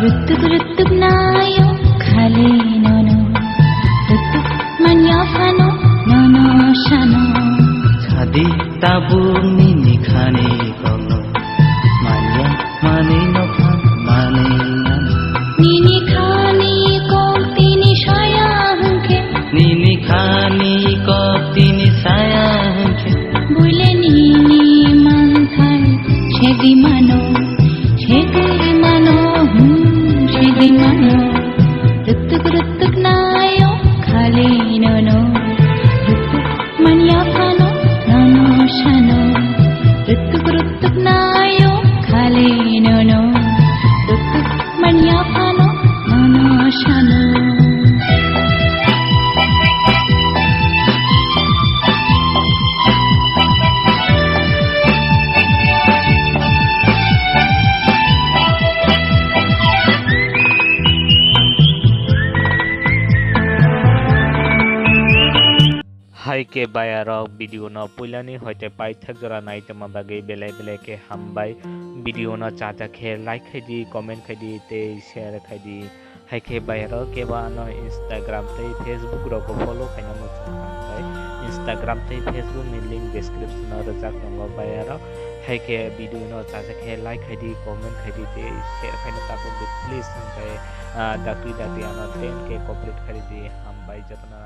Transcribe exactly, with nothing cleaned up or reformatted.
Rutuk rutuk nayo khali nono, rutuk manya phano nono sano. Sadi tabuk nini khani kolo, manya mani no phan mani nano. Nini khani kok tini saya hwnkhe. Nini khani kok tini saya hwnkhe. Buile nini manthai segwi mano, segwi mano, hmm, segwi mano. Rutuk rutuk nayo khali nono. Rutuk manya phano nono sano. Rutuk rutuk nayo khali nono. Rutuk manya phano nono sano. Hai khe bayarok video no puilani hoite paithak jora naitongma bagwi belai belai khe hambai. Video no chacha khe like khai di, comment khai di tei share khai di. Hai khe bayarok kebo ano Instagram tei Facebook rogo follow khaina muchung kha hwnkhe Instagram tei Facebook ni link description o rwjak tongo bayarok. Hai khe video no chacha khe like khai di, comment khai di tei share khaina tabuk di please hwnkhe, ah, dakti dakti ano ten K complete khai di, hambai jotono.